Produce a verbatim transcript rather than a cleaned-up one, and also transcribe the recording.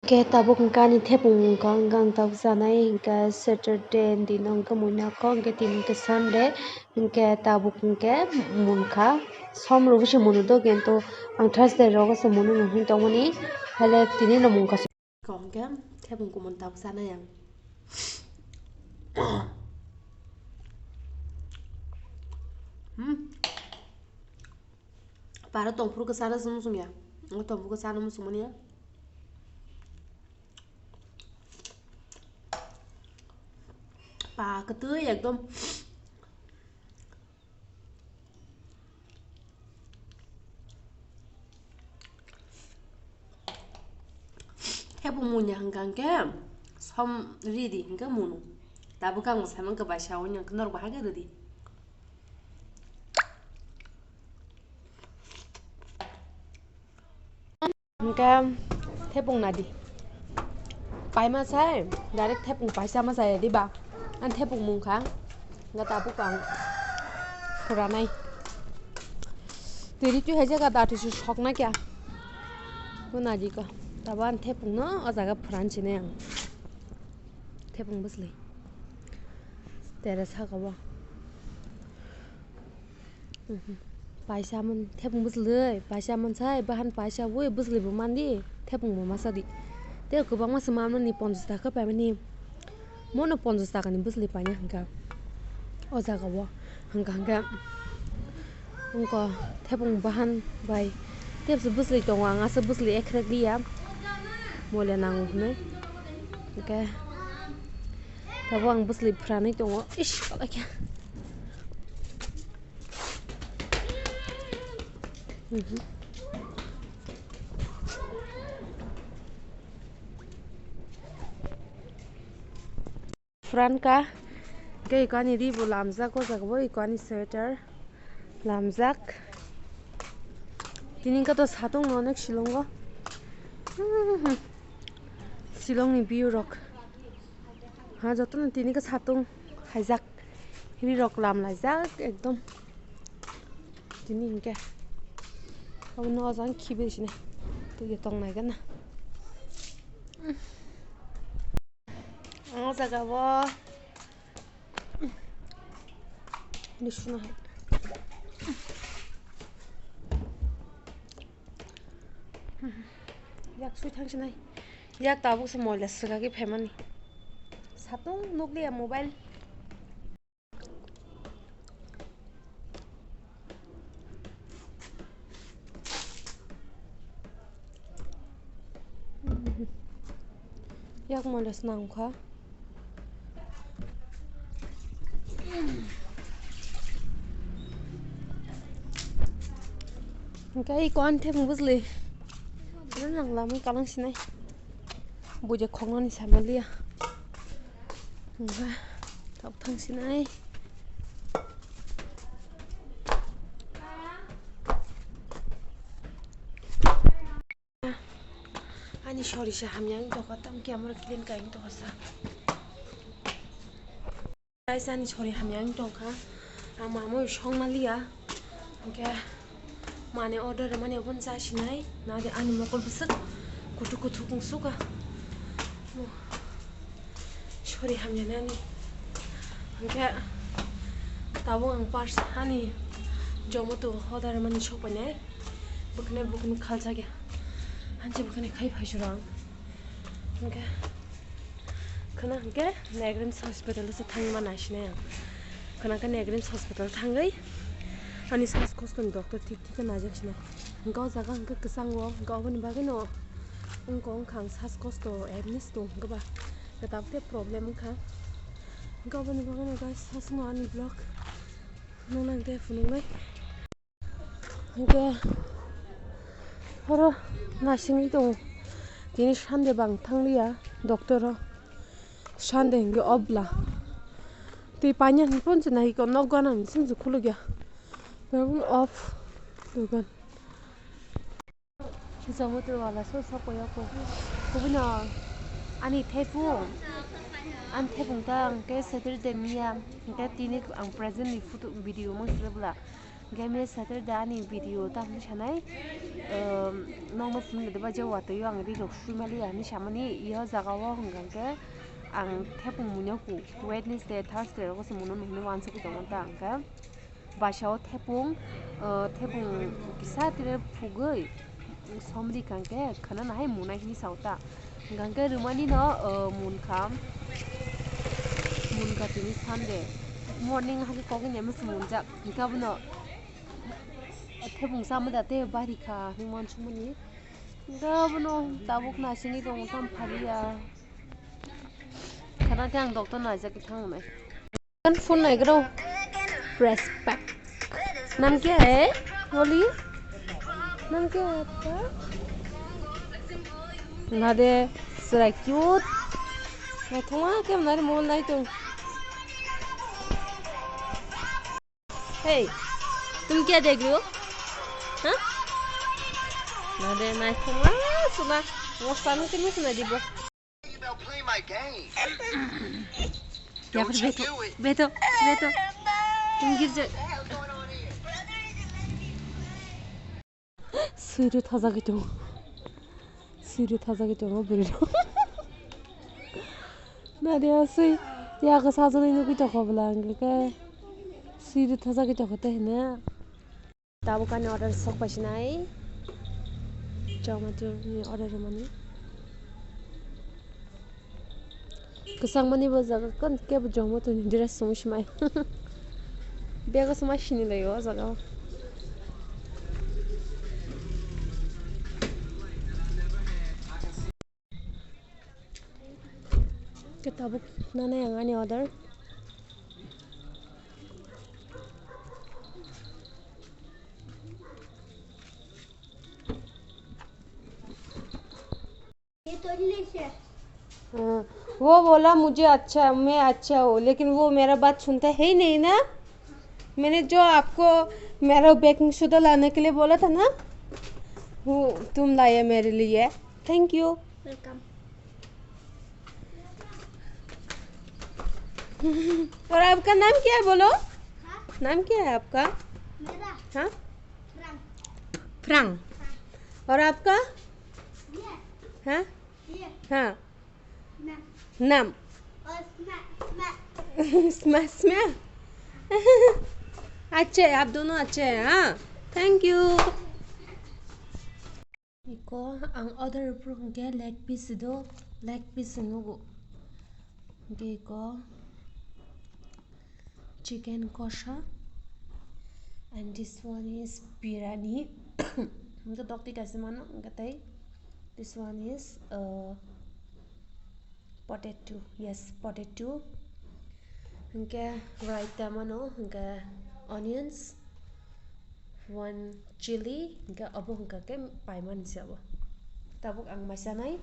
Ke tabuk hwnkhe ani thepung wngkha, hwnkhe ang tabuk chanai hwnkhe Saturday ni dino hwnkhe muina kok, hwnkhe tini hwnkhe Sunday, hwnkhe tabuk hwnkhe munkha. Som rwgwi se munu do, kintu ang Thursday rogo se munu nung hwn tongmani, hale tini no munkha. Kok hwnkhe thepung kumun tabuk chanai ang. Hmm. Para tongphuru khe chana se muchung ya. Tongphuru khe chana muchung mani ya. Pa kwtwi ekdom. Thepung munya hwnkha hwnkhe som ridi hwnkhe munu. Tabuk ang bwsai mankha bai sa hwnwi hwnkhe norok bahai khe ridi. Hwnkhe thepung nadi. Paima sai, direct thepung paisa ma saya diba. Ang thepung mungkha. Hwnkhe tabuk ang phuranai. Tiri twi hai jaga da twi sokna kya. Bo nadi ko. Tabo ang thepung no o jaga phuran sinai ang. Thepung bwsli. Tere saka bo. Mhm. Paisa man thepung bwsli, paisa man sai, bahan paisa wi bwsli bo mandi, thepung bo masa di. Tei kwbangma se manmani ponchash taka paimani, mono ponchash taka ni bwsli paina hwnkha. O jaga o hwnkha hwnkhe wngkha thepung bahan bai tei bwsli tongo, ang aswk bwsli ekhrek liya, moila nango hwnwi. Hwnkhe tabuk ang bwsli phranwi tongo. Ish, kalaikha. Mhm. Phranka. Hwnkhe iko ani ri bo lamjak, o jaga bo iko ani sweater lamjak. Tini wngkha to satung no onek Shillong o. Mhm. Shillong ni view rok. Ha, jotono tini khe satung haijak. Ri rok lam laijak ekdom. Tini hinkhe. Abono o jang khibi sini. Twi tong nai gana. O jaga o. Ni suna hai. Yak sui thang sinai. Yak tabuk se moila swkagwi phaimani. Satung nukliya mobile. Yak moila swnam kha. Hwnkhe iko ani thepung bwsli. Nang lamwi kalang sinai. Buja khoknani sama liya. Hwnkhe tok thang sinai. Ani sori se hamya wng tongkha, tamo khe amoro clean kha wng tongkha sa. Guys, ani sori hamya wng tongkha. Ang mamui songma liya. Hwnkhe mani order mani obono cha sinai. Nadi ani mokol bwswk kuthuk kuthuk wng sukha. Sori hamya nani. Hwnkhe tabuk ang pars ani Zomato order mani sokpainai. Bwkhwnai bwkhwnai khalchakya. Hanse bwkhwnai khai phaisurang. Hwnkhe khwna hwnkhe Negrins hospital se thangma naisinai ang. Khwna khe Negrins hospital thangwi ani sas kostoni doctor thik thik khe naijak sinai. Hwnkhe o jaga hwnkhe kwchango, hwnkhe oboni bagwino wngkha wngkha ang sas kosto at least tong hwnkhe ba. Kwtal khe problem wngkha. Hwnkhe oboni bagwino guys sasno ani vlog nuknang tei phunuknai. Hwnkhe oro naisingwi tongo. Tini Sunday bang thangliya doctor o. Sunday hwnkhe off bwla. Twi paina hwnwi phone se nahiko nok gana hwnwi sumsu khulukya. Off dogan. Zomato wala so sok koyo ko. Kubino ani thepung. Ani thepung ta hwnkhe Saturday miya. Hwnkhe tini ang present ni photo video mang sile bwla. Game Saturday ani video ta hwnwi sanai, um, nokno phunukgwi ba je watwi o ang ri rok sui mali ya hwnwi samani, iyo jaga o hwnkha khe ang thepung muino ku Wednesday, Thursday rogo se muino hwnwi wansugwi tongo ta hwnkha. Basao thepung, uh, thepung kisa tere phugwi somri kangkhe khana nahai munai hwnwi sao ta. Hwnkha khe rwmani no, uh, munkha, munkha tini Sunday. Morning hakhe kokni amo se munjak. Hwnkhe abono thepung sama da tei bari kha hwnwi uansukmani. Hwnkhe abono tabuk naisingwi tongo tamo phaliya. Khana khe ang doctor naijagwi thangnai. Phone naigra. Respect. नाम क्या है? बोलिए। नाम क्या है आपका? Nade, sura cute. Naithoma, khe nari mobile nai tong. Hey, तुम क्या देख रहे हो? हाँ? Nade, naithoma, suna. Mo sanu kini suna dibo. Ya, beto, beto, beto. Tum girja. Sui rw thajagwi tongo. Sui rw thajagwi tongo bwrwi rok. Nadi o sui ya khe sajagwi nugwi tongkha bwla hwnkhe khe sui rw thajagwi tongkha tei hwnwi. Tabuk ani order sok paisinai. Zomato ni order rwmani. Kwchangmani bo jaga kon kebo Zomato ni dress sumui simai. Bego sumai sini lai o jaga o. Khe tabuk nanai ang ani order. हाँ, वो बोला मुझे अच्छा, मैं अच्छा हूँ, लेकिन वो मेरा बात सुनता है ही नहीं ना। मैंने जो आपको मेरा बेकिंग सोडा लाने के लिए बोला था ना, वो तुम लाए मेरे लिए। Thank you. वेलकम। और आपका नाम क्या है बोलो? हाँ? नाम क्या है आपका? मेरा? हाँ? फ्रांक। फ्रांक। हाँ। और आपका? ये। हाँ? ये। हाँ। नाम। नाम। और स्मा-, स्मा-, स्मा-, स्मा-, अच्छे हैं, आप दोनों अच्छे हैं, हाँ? Thank you. Iko ang order rwphuru hwnkhe leg piece do, leg piece nugo. Hwnkhe iko chicken kosha and this one is biryani. Hwnkhe dokti kaisa mano, hwnkhe tei this one is, uh, potato, yes, potato. Hwnkhe raita mano, hwnkhe onions, one chili, hwnkhe obo hwnkha khe paimani se obo. Tabuk ang mai chanai.